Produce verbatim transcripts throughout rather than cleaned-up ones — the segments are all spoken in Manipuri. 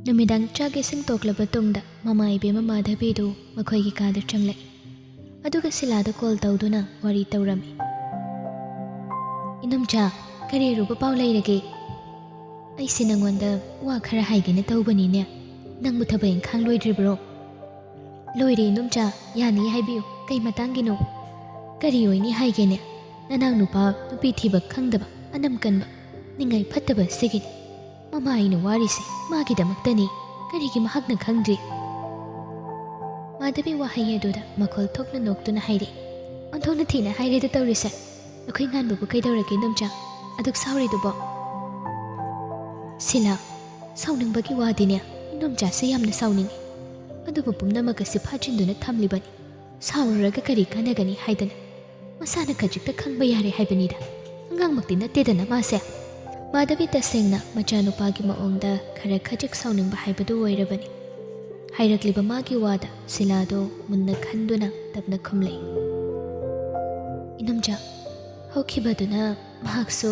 ꯅꯨꯃꯤꯗꯥꯡ ꯆꯥꯛ ꯏꯁꯤꯡ ꯇꯣꯛꯂꯕ ꯇꯨꯡꯗ ꯃꯃꯥ ꯏꯕꯦꯝꯃ ꯃꯥꯙꯕꯤꯗꯨ ꯃꯈꯣꯏꯒꯤ ꯀꯥꯗ ꯆꯪꯂꯛꯏ꯫ ꯑꯗꯨꯒ ꯁꯤꯂꯥꯗ ꯀꯣꯜ ꯇꯧꯗꯨꯅ ꯋꯥꯔꯤ ꯇꯧꯔꯝꯃꯤ꯫ "ꯏꯅꯣꯝꯆꯥ, ꯀꯔꯤ ꯑꯔꯨꯕ ꯄꯥꯎ ꯂꯩꯔꯒꯦ? ꯑꯩꯁꯦ ꯅꯪꯉꯣꯟꯗ ꯋꯥ ꯈꯔ ꯍꯥꯏꯒꯦꯅ ꯇꯧꯕꯅꯤꯅꯦ꯫ ꯅꯪꯕꯨ ꯊꯕꯛ ꯏꯪꯈꯥꯡ ꯂꯣꯏꯗ꯭ꯔꯤꯕ꯭ꯔꯣ?" "ꯂꯣꯏꯔꯦ ꯏꯅꯣꯝꯆꯥ, ꯌꯥꯅꯤ ꯍꯥꯏꯕꯤꯌꯨ, ꯀꯩ ꯃꯇꯥꯡꯒꯤꯅꯣ?" "ꯀꯔꯤ ꯑꯣꯏꯅꯤ ꯍꯥꯏꯒꯦꯅꯦ, ꯅꯅꯥꯎ ꯅꯨꯄꯥ ꯅꯨꯄꯤ ꯊꯤꯕ ꯈꯪꯗꯕ, ꯑꯅꯝ ꯀꯟꯕ, ꯅꯤꯡꯉꯥꯏ ꯐꯠꯇꯕ ꯑꯁꯤꯒꯤꯅꯤ꯫ ꯃꯃꯥ ꯑꯩꯅ ꯋꯥꯔꯤꯁꯦ ꯃꯥꯒꯤꯗꯃꯛꯇꯅꯤ꯫ ꯀꯔꯤꯒꯤ ꯃꯍꯥꯛꯅ ꯈꯪꯗ꯭ꯔꯤ?" ꯃꯥꯙꯕꯤ ꯋꯥꯍꯩ ꯑꯗꯨꯗ ꯃꯈꯣꯜ ꯊꯣꯛꯅ ꯅꯣꯛꯇꯨꯅ ꯍꯥꯏꯔꯛꯏ꯫ "ꯑꯣꯟꯊꯣꯛꯅ ꯊꯤꯅ ꯍꯥꯏꯔꯦꯗ ꯇꯧꯔꯤꯁꯦ꯫ ꯑꯩꯈꯣꯏ ꯉꯥꯟꯕꯕꯨ ꯀꯩꯗꯧꯔꯒꯦ ꯏꯅꯣꯝꯆꯥ? ꯑꯗꯨꯛ ꯁꯥꯎꯔꯤꯗꯨꯕꯣ?" "ꯁꯤꯂꯥ, ꯁꯥꯎꯅꯤꯡꯕꯒꯤ ꯋꯥꯗꯤꯅꯦ, ꯏꯅꯣꯝꯆꯥꯁꯦ ꯌꯥꯝꯅ ꯁꯥꯎꯅꯤꯡꯉꯤ꯫ ꯑꯗꯨꯕꯨ ꯄꯨꯝꯅꯃꯛ ꯑꯁꯤ ꯐꯥꯖꯤꯟꯗꯨꯅ ꯊꯝꯂꯤꯕꯅꯤ꯫ ꯁꯥꯎꯔꯨꯔꯒ ꯀꯔꯤ ꯀꯥꯟꯅꯒꯅꯤ ꯍꯥꯏꯗꯅ ꯃꯁꯥꯅ ꯈꯖꯤꯛꯇ ꯈꯪꯕ ꯌꯥꯔꯦ ꯍꯥꯏꯕꯅꯤꯗ꯫ ꯑꯉꯥꯡꯃꯛꯇꯤ ꯅꯠꯇꯦꯗꯅ ꯃꯥꯁꯦ꯫" ꯃꯥꯙꯕꯤ ꯇꯁꯦꯡꯅ ꯃꯆꯥꯅꯨꯄꯥꯒꯤ ꯃꯑꯣꯡꯗ ꯈꯔ ꯈꯖꯤꯛ ꯁꯥꯎꯅꯤꯡꯕ ꯍꯥꯏꯕꯗꯨ ꯑꯣꯏꯔꯕꯅꯤ꯫ ꯍꯥꯏꯔꯛꯂꯤꯕ ꯃꯥꯒꯤ ꯋꯥꯗ ꯁꯤꯂꯥꯗꯣ ꯃꯨꯟꯅ ꯈꯟꯗꯨꯅ ꯇꯞꯅ ꯈꯨꯝꯂꯛꯏ꯫ "ꯏꯅꯣꯝꯆꯥ, ꯍꯧꯈꯤꯕꯗꯨꯅ ꯃꯍꯥꯛꯁꯨ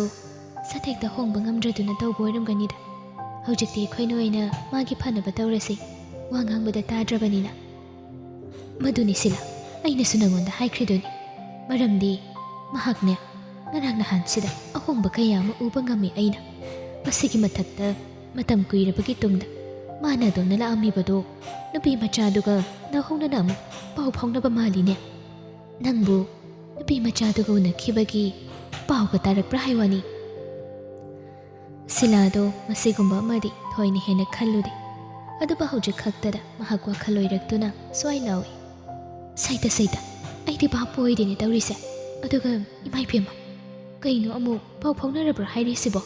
ꯁꯊꯦꯛꯇ ꯍꯣꯡꯕ ꯉꯝꯗ꯭ꯔꯗꯨꯅ ꯇꯧꯕ ꯑꯣꯏꯔꯝꯒꯅꯤꯗ꯫ ꯍꯧꯖꯤꯛꯇꯤ ꯑꯩꯈꯣꯏꯅ ꯑꯣꯏꯅ ꯃꯥꯒꯤ ꯐꯅꯕ ꯇꯧꯔꯁꯤ, ꯋꯥ ꯉꯥꯡꯕꯗ ꯇꯥꯗ꯭ꯔꯕꯅꯤꯅ꯫" "ꯃꯗꯨꯅꯤ ꯁꯤꯂꯥ, ꯑꯩꯅꯁꯨ ꯅꯉꯣꯟꯗ ꯍꯥꯏꯈ꯭ꯔꯤꯗꯨꯅꯤ꯫ ꯃꯔꯝꯗꯤ ꯃꯍꯥꯛꯅꯦ, ꯉꯔꯥꯡ ꯅꯍꯥꯟꯁꯤꯗ ꯑꯍꯣꯡꯕ ꯀꯌꯥ ꯑꯃ ꯎꯕ ꯉꯝꯃꯤ ꯑꯩꯅ꯫ ꯃꯁꯤꯒꯤ ꯃꯊꯛꯇ ꯃꯇꯝ ꯀꯨꯏꯔꯕꯒꯤ ꯇꯨꯡꯗ ꯃꯥꯅ ꯑꯗꯣꯝꯗ ꯂꯥꯛꯑꯝꯃꯤꯕꯗꯣ ꯅꯨꯄꯤ ꯃꯆꯥꯗꯨꯒ ꯅꯧꯍꯧꯅꯅ ꯑꯃꯨꯛ ꯄꯥꯎ ꯐꯥꯎꯅꯕ ꯃꯥꯜꯂꯤꯅꯦ꯫ ꯅꯪꯕꯨ ꯅꯨꯄꯤ ꯃꯆꯥꯗꯨꯒ ꯎꯅꯈꯤꯕꯒꯤ ꯄꯥꯎꯒ ꯇꯥꯔꯛꯄ꯭ꯔꯥ ꯍꯥꯏ ꯋꯥꯅꯤ꯫" ꯁꯤꯂꯥꯗꯣ ꯃꯁꯤꯒꯨꯝꯕ ꯑꯃꯗꯤ ꯊꯣꯏꯅ ꯍꯦꯟꯅ ꯈꯜꯂꯨꯗꯦ꯫ ꯑꯗꯨꯕꯨ ꯍꯧꯖꯤꯛ ꯈꯛꯇꯗ ꯃꯍꯥꯛ ꯋꯥꯈꯜ ꯑꯣꯏꯔꯛꯇꯨꯅ ꯁ꯭ꯋꯥꯏ ꯂꯥꯎꯏ꯫ "ꯁꯩꯇ, ꯁꯩꯇ, ꯑꯩꯗꯤ ꯚꯥꯞꯄꯨ ꯑꯣꯏꯗꯦꯅꯦ ꯇꯧꯔꯤꯁꯦ꯫ ꯑꯗꯨꯒ ꯏꯃꯥ ꯏꯕꯦꯝꯃ, ꯀꯩꯅꯣ ꯑꯃꯨꯛ ꯄꯥꯎ ꯐꯥꯎꯅꯔꯕ꯭ꯔꯥ ꯍꯥꯏꯔꯤꯁꯤꯕꯣ?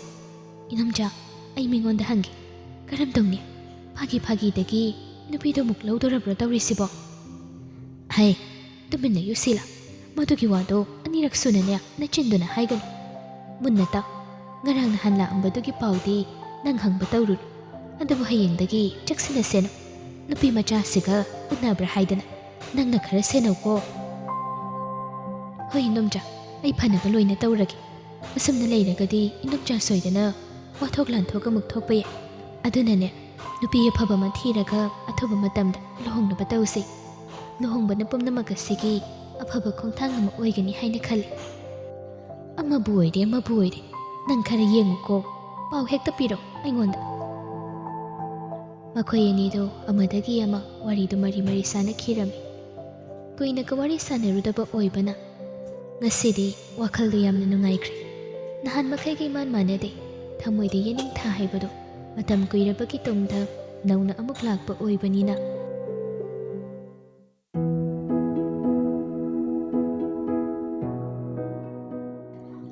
ꯏꯅꯣꯝꯆꯥ, ꯑꯩ ꯃꯤꯉꯣꯟꯗ ꯍꯪꯒꯦ꯫ ꯀꯔꯝ ꯇꯧꯅꯤ? ꯐꯥꯒꯤ ꯐꯥꯒꯤꯗꯒꯤ ꯅꯨꯄꯤꯗꯣ ꯑꯃꯨꯛ ꯂꯧꯗꯣꯔꯕ꯭ꯔꯥ ꯇꯧꯔꯤꯁꯤꯕꯣ?" "ꯍꯩ, ꯇꯨꯃꯤꯟꯅ ꯌꯨꯁꯤꯂꯥ꯫ ꯃꯗꯨꯒꯤ ꯋꯥꯗꯣ ꯑꯅꯤꯔꯛ ꯁꯨꯅꯅꯦ ꯅꯆꯤꯟꯗꯨꯅ ꯍꯥꯏꯒꯅꯨ꯫ ꯃꯨꯟꯅ ꯇꯥꯎ꯫ ꯉꯔꯥꯡ ꯅꯍꯥꯟ ꯂꯥꯛꯑꯝꯕꯗꯨꯒꯤ ꯄꯥꯎꯗꯤ ꯅꯪ ꯍꯪꯕ ꯇꯧꯔꯨꯅꯨ꯫ ꯑꯗꯨꯕꯨ ꯍꯌꯦꯡꯗꯒꯤ ꯆꯦꯛꯁꯤꯟꯅꯁꯦꯅ꯫ ꯅꯨꯄꯤ ꯃꯆꯥꯁꯤꯒ ꯎꯅꯕ꯭ꯔꯥ ꯍꯥꯏꯗꯅ ꯅꯪꯅ ꯈꯔ ꯁꯦꯟꯅꯧꯀꯣ꯫" "ꯍꯣꯏ ꯏꯅꯣꯝꯆꯥ, ꯑꯩ ꯐꯅꯕ ꯂꯣꯏꯅ ꯇꯧꯔꯒꯦ꯫ ꯑꯁꯨꯝꯅ ꯂꯩꯔꯒꯗꯤ ꯏꯅꯣꯝꯆꯥ ꯁꯣꯏꯗꯅ ꯋꯥꯊꯣꯛ ꯂꯥꯟꯊꯣꯛ ꯑꯃꯨꯛ ꯊꯣꯛꯄ ꯌꯥꯏ꯫ ꯑꯗꯨꯅꯅꯦ, ꯅꯨꯄꯤ ꯑꯐꯕ ꯑꯃ ꯊꯤꯔꯒ ꯑꯊꯨꯕ ꯃꯇꯝꯗ ꯂꯨꯍꯣꯡꯅꯕ ꯇꯧꯁꯤ꯫ ꯂꯨꯍꯣꯡꯕꯅ ꯄꯨꯝꯅꯃꯛ ꯑꯁꯤꯒꯤ ꯑꯐꯕ ꯈꯣꯡꯊꯥꯡ ꯑꯃ ꯑꯣꯏꯒꯅꯤ ꯍꯥꯏꯅ ꯈꯜꯂꯤ꯫ ꯑꯃꯕꯨ ꯑꯣꯏꯔꯦ, ꯑꯃꯕꯨ ꯑꯣꯏꯔꯦ, ꯅꯪ ꯈꯔ ꯌꯦꯡꯉꯨꯀꯣ, ꯄꯥꯎ ꯍꯦꯛꯇ ꯄꯤꯔꯛꯑꯣ ꯑꯩꯉꯣꯟꯗ꯫ ꯃꯈꯣꯏ ꯑꯅꯤꯗꯨ ꯑꯃꯗꯒꯤ ꯑꯃ ꯋꯥꯔꯤꯗꯨ ꯃꯔꯤ ꯃꯔꯤ ꯁꯥꯟꯅꯈꯤꯔꯝꯃꯤ꯫ ꯀꯨꯏꯅꯒ ꯋꯥꯔꯤ ꯁꯥꯟꯅꯔꯨꯗꯕ ꯑꯣꯏꯕꯅ ꯉꯁꯤꯗꯤ ꯋꯥꯈꯜꯗꯨ ꯌꯥꯝꯅ ꯅꯨꯡꯉꯥꯏꯈ꯭ꯔꯦ꯫ ꯅꯍꯥꯟ ꯃꯈꯩꯒ ꯏꯃꯥꯟ ꯃꯥꯟꯅꯗꯦ꯫ ꯊꯃꯣꯏꯗ ꯌꯦꯅꯤꯡꯊꯥ ꯍꯥꯏꯕꯗꯣ ꯃꯇꯝ ꯀꯨꯏꯔꯕꯒꯤ ꯇꯨꯡꯗ ꯅꯧꯅ ꯑꯃꯨꯛ ꯂꯥꯛꯄ ꯑꯣꯏꯕꯅꯤꯅ꯫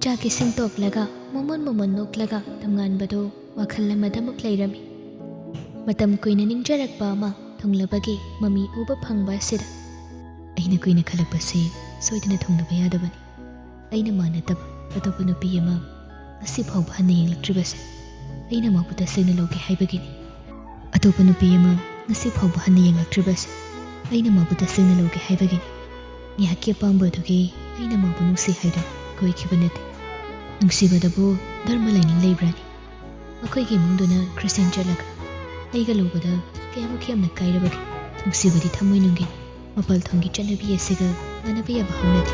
ꯆꯥꯛ ꯏꯁꯤꯡ ꯇꯣꯛꯂꯒ ꯃꯣꯃꯣꯟ ꯃꯣꯃꯣꯟ ꯅꯣꯛꯂꯒ ꯇꯝꯉꯥꯟꯕꯗꯨ ꯋꯥꯈꯜ ꯑꯃꯗ ꯑꯃꯨꯛ ꯂꯩꯔꯝꯃꯤ꯫ ꯃꯇꯝ ꯀꯨꯏꯅ ꯅꯤꯡꯖꯔꯛꯄ ꯑꯃ ꯊꯨꯡꯂꯕꯒꯤ ꯃꯃꯤ ꯎꯕ ꯐꯪꯕ ꯑꯁꯤꯗ꯫ ꯑꯩꯅ ꯀꯨꯏꯅ ꯈꯜꯂꯛꯄꯁꯤ ꯁꯣꯏꯗꯅ ꯊꯨꯡꯂꯕ ꯌꯥꯗꯕꯅꯤ꯫ ꯑꯩꯅ ꯃꯥ ꯅꯠꯇꯕ ꯑꯇꯣꯞꯄ ꯅꯨꯄꯤ ꯑꯃ ꯉꯁꯤ ꯐꯥꯎꯕ ꯍꯟꯅ ꯌꯦꯡꯂꯛꯇ꯭ꯔꯤꯕꯁꯦ ꯑꯩꯅ ꯃꯥꯕꯨ ꯇꯁꯦꯡꯅ ꯂꯧꯒꯦ ꯍꯥꯏꯕꯒꯤꯅꯤ꯫ ꯑꯇꯣꯞꯄ ꯅꯨꯄꯤ ꯑꯃ ꯉꯁꯤ ꯐꯥꯎꯕ ꯍꯟꯅ ꯌꯦꯡꯂꯛꯇ꯭ꯔꯤꯕꯁꯦ ꯑꯩꯅ ꯃꯥꯕꯨ ꯇꯁꯦꯡꯅ ꯂꯧꯒꯦ ꯍꯥꯏꯕꯒꯤꯅꯤ꯫ ꯉꯥꯏꯍꯥꯛꯀꯤ ꯑꯄꯥꯝꯕ ꯑꯗꯨꯒꯤ ꯑꯩꯅ ꯃꯥꯕꯨ ꯅꯨꯡꯁꯤ ꯍꯥꯏꯗꯨ ꯀꯣꯏꯈꯤꯕ ꯅꯠꯇꯦ꯫ ꯅꯨꯡꯁꯤꯕꯗꯕꯨ ꯙꯔꯃ ꯂꯥꯏꯅꯤꯡ ꯂꯩꯕ꯭ꯔꯥꯅꯦ? ꯃꯈꯣꯏꯒꯤ ꯏꯃꯨꯡꯗꯨꯅ ꯈ꯭ꯔꯤꯁꯇꯤꯌꯥꯟ ꯆꯠꯂꯒ ꯑꯩꯒ ꯂꯨꯕꯗ ꯀꯌꯥꯃꯨꯛ ꯌꯥꯝꯅ ꯀꯥꯏꯔꯕꯒꯦ? ꯅꯨꯡꯁꯤꯕꯗꯤ ꯊꯃꯣꯏꯅꯨꯡꯒꯤꯅꯤ, ꯃꯄꯥꯜ ꯊꯣꯡꯒꯤ ꯆꯠꯅꯕꯤ ꯑꯁꯤꯒ ꯃꯥꯟꯅꯕ ꯌꯥꯕ ꯍꯧꯅꯗꯦ꯫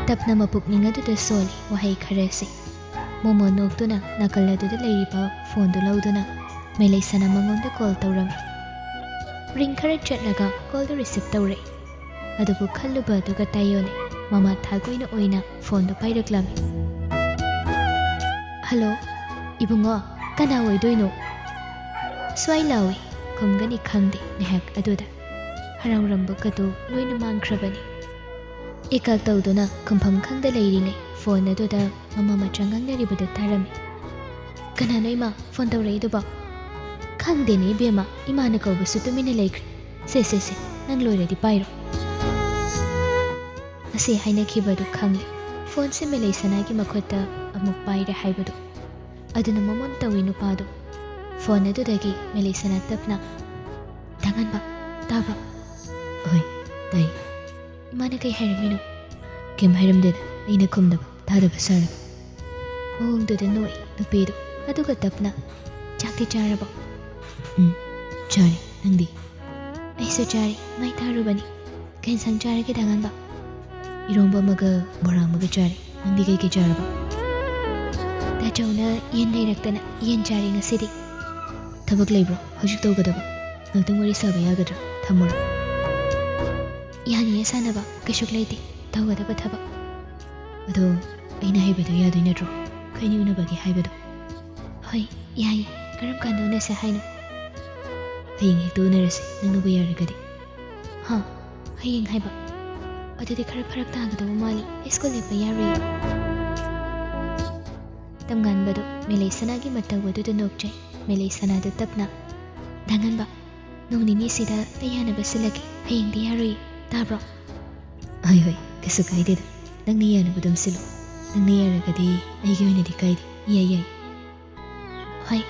ꯇꯞꯅ ꯃꯄꯨꯛꯅꯤꯡ ꯑꯗꯨꯗ ꯁꯣꯜꯂꯤ ꯋꯥꯍꯩ ꯈꯔꯁꯤ꯫ ꯃꯣꯃꯣ ꯅꯣꯛꯇꯨꯅ ꯅꯥꯀꯜ ꯑꯗꯨꯗ ꯂꯩꯔꯤꯕ ꯐꯣꯟꯗꯨ ꯂꯧꯗꯨꯅ ꯃꯦꯂꯩꯁꯅꯥ ꯃꯉꯣꯟꯗ ꯀꯣꯜ ꯇꯧꯔꯝꯃꯤ꯫ ꯔꯤꯡ ꯈꯔ ꯆꯠꯂꯒ ꯀꯣꯜꯗꯨ ꯔꯤꯁꯤꯞ ꯇꯧꯔꯛꯏ꯫ ꯑꯗꯨꯕꯨ ꯈꯜꯂꯨꯕ ꯑꯗꯨꯒ ꯇꯥꯏꯑꯣꯟꯅꯩ꯫ ꯃꯃꯥ ꯊꯥꯒꯣꯏꯅ ꯑꯣꯏꯅ ꯐꯣꯟꯗꯨ ꯄꯥꯏꯔꯛꯂꯝꯃꯤ꯫ "ꯍꯜꯂꯣ, ꯏꯕꯨꯡꯉꯣ, ꯀꯅꯥ ꯑꯣꯏꯗꯣꯏꯅꯣ?" ꯁ꯭ꯋꯥꯏ ꯂꯥꯎꯏ꯫ ꯈꯨꯝꯒꯅꯤ ꯈꯪꯗꯦ ꯉꯥꯏꯍꯥꯛ ꯑꯗꯨꯗ꯫ ꯍꯔꯥꯎꯔꯝꯕꯒꯗꯨ ꯂꯣꯏꯅ ꯃꯥꯡꯈ꯭ꯔꯕꯅꯤ꯫ ꯏꯀꯥꯛ ꯇꯧꯗꯨꯅ ꯈꯨꯝꯐꯝ ꯈꯪꯗ ꯂꯩꯔꯤꯉꯩ ꯐꯣꯟ ꯑꯗꯨꯗ ꯃꯃꯥ ꯃꯆꯥ ꯉꯥꯡꯅꯔꯤꯕꯗꯨ ꯇꯥꯔꯝꯃꯤ꯫ "ꯀꯅꯥꯅꯣ ꯏꯃꯥ ꯐꯣꯟ ꯇꯧꯔꯛꯏꯗꯨꯕꯣ?" "ꯈꯪꯗꯦꯅꯦ ꯏꯕꯦꯝꯃ, ꯏꯃꯥꯅ ꯀꯧꯕꯁꯨ ꯇꯨꯃꯤꯟꯅ ꯂꯩꯈ꯭ꯔꯦ꯫ ꯁꯦ, ꯁꯦ, ꯁꯦ, ꯅꯪ ꯂꯣꯏꯔꯗꯤ ꯄꯥꯏꯔꯣ꯫" ꯑꯁꯤ ꯍꯥꯏꯅꯈꯤꯕꯗꯨ ꯈꯪꯂꯦ꯫ ꯐꯣꯟꯁꯦ ꯃꯦꯂꯩꯁꯅꯥꯒꯤ ꯃꯈꯨꯠꯇ ꯑꯃꯨꯛ ꯄꯥꯏꯔꯦ ꯍꯥꯏꯕꯗꯨ꯫ ꯑꯗꯨꯅ ꯃꯃꯣꯟ ꯇꯧꯏ ꯅꯨꯄꯥꯗꯨ꯫ ꯐꯣꯟ ꯑꯗꯨꯗꯒꯤ ꯃꯦꯂꯩꯁꯅꯥ ꯇꯞꯅ, "ꯇꯥꯉꯟꯕ, ꯇꯥꯕ꯭ꯔꯣ?" "ꯍꯣꯏ, ꯇꯥꯏ꯫" "ꯏꯃꯥꯅ ꯀꯩ ꯍꯥꯏꯔꯝꯃꯤꯅꯣ?" "ꯀꯩꯝ ꯍꯥꯏꯔꯝꯗꯦꯗ, ꯑꯩꯅ ꯈꯨꯝꯗꯕ, ꯇꯥꯗꯕ ꯁꯥꯔꯒ꯫" ꯃꯑꯣꯡꯗꯨꯗ ꯅꯣꯛꯏ ꯅꯨꯄꯤꯗꯨ꯫ ꯑꯗꯨꯒ ꯇꯞꯅ, "ꯆꯥꯛꯇꯤ ꯆꯥꯔꯕꯣ?" ꯎꯝ, ꯆꯥꯔꯦ꯫ ꯅꯪꯗꯤ? ꯑꯩꯁꯨ ꯆꯥꯔꯦ꯫ ꯃꯩ ꯊꯥꯔꯨꯕꯅꯤ꯫ ꯀꯩ ꯏꯟꯁꯥꯡ ꯆꯥꯔꯒꯦ, ꯗꯥ ꯉꯥꯟꯕ? ꯏꯔꯣꯝꯕ ꯑꯃꯒ ꯕꯣꯔꯥ ꯑꯃꯒ ꯆꯥꯔꯦ꯫ ꯅꯪꯗꯤ ꯀꯩꯀꯩ ꯆꯥꯔꯕ? ꯗꯥ ꯆꯧꯅ ꯌꯦꯟ ꯂꯩꯔꯛꯇꯅ ꯌꯦꯟ ꯆꯥꯔꯦ ꯉꯁꯤꯗꯤ꯫ ꯊꯕꯛ ꯂꯩꯕ꯭ꯔꯣ ꯍꯧꯖꯤꯛ ꯇꯧꯒꯗꯕ? ꯉꯥꯛꯇꯪ ꯋꯥꯔꯤ ꯁꯥꯕ ꯌꯥꯒꯗ꯭ꯔꯥ? ꯊꯝꯃꯨꯔꯣ꯫ ꯌꯥꯅꯤꯌꯦ ꯁꯥꯟꯅꯕ, ꯀꯩꯁꯨ ꯂꯩꯇꯦ ꯇꯧꯒꯗꯕ ꯊꯕꯛ꯫ ꯑꯗꯣ ꯑꯩꯅ ꯍꯥꯏꯕꯗꯣ ꯌꯥꯗꯣꯏ ꯅꯠꯇ꯭ꯔꯣ? ꯑꯩꯈꯣꯏꯅꯤ ꯎꯅꯕꯒꯤ ꯍꯥꯏꯕꯗꯣ? ꯍꯣꯏ, ꯌꯥꯏꯌꯦ꯫ ꯀꯔꯝ ꯀꯥꯟꯗ ꯎꯅꯁꯦ ꯍꯥꯏꯅꯣ? ꯍꯌꯦꯡ ꯍꯦꯛꯇ ꯎꯅꯔꯁꯦ, ꯅꯪꯅꯕꯨ ꯌꯥꯔꯒꯗꯤ꯫ ꯍꯥ? ꯍꯌꯦꯡ ꯍꯥꯏꯕ? ꯑꯗꯨꯗꯤ ꯈꯔ ꯐꯔꯛ ꯇꯥꯒꯗꯕ ꯃꯥꯜꯂꯤ꯫ ꯑꯩ ꯁ꯭ꯀꯨꯜ ꯂꯦꯞꯄ ꯌꯥꯔꯣꯏꯌꯦ꯫ ꯇꯝꯉꯥꯟꯕꯗꯣ ꯃꯦꯂꯩ ꯁꯅꯥꯒꯤ ꯃꯇꯧ ꯑꯗꯨꯗ ꯅꯣꯛꯆꯩ꯫ ꯃꯦꯂꯩ ꯁꯅꯥꯗꯣ ꯇꯞꯅ, "ꯗꯥ ꯉꯥꯟꯕ, ꯅꯣꯡ ꯅꯤꯅꯤꯁꯤꯗ ꯑꯩ ꯌꯥꯅꯕ ꯁꯤꯜꯂꯒꯦ꯫ ꯍꯌꯦꯡꯗꯤ ꯌꯥꯔꯣꯏꯌꯦ꯫ ꯇꯥꯕ꯭ꯔꯣ?" "ꯍꯣꯏ, ꯍꯣꯏ, ꯀꯩꯁꯨ ꯀꯥꯏꯗꯦꯗ꯫ ꯅꯪꯅ ꯌꯥꯅꯕ ꯑꯗꯨꯝ ꯁꯤꯜꯂꯣ꯫ ꯅꯪꯅ ꯌꯥꯔꯒꯗꯤ ꯑꯩꯒꯤ ꯑꯣꯏꯅꯗꯤ ꯀꯥꯏꯗꯦ꯫ ꯌꯥꯏ, ꯌꯥꯏ꯫" "ꯍꯣꯏ,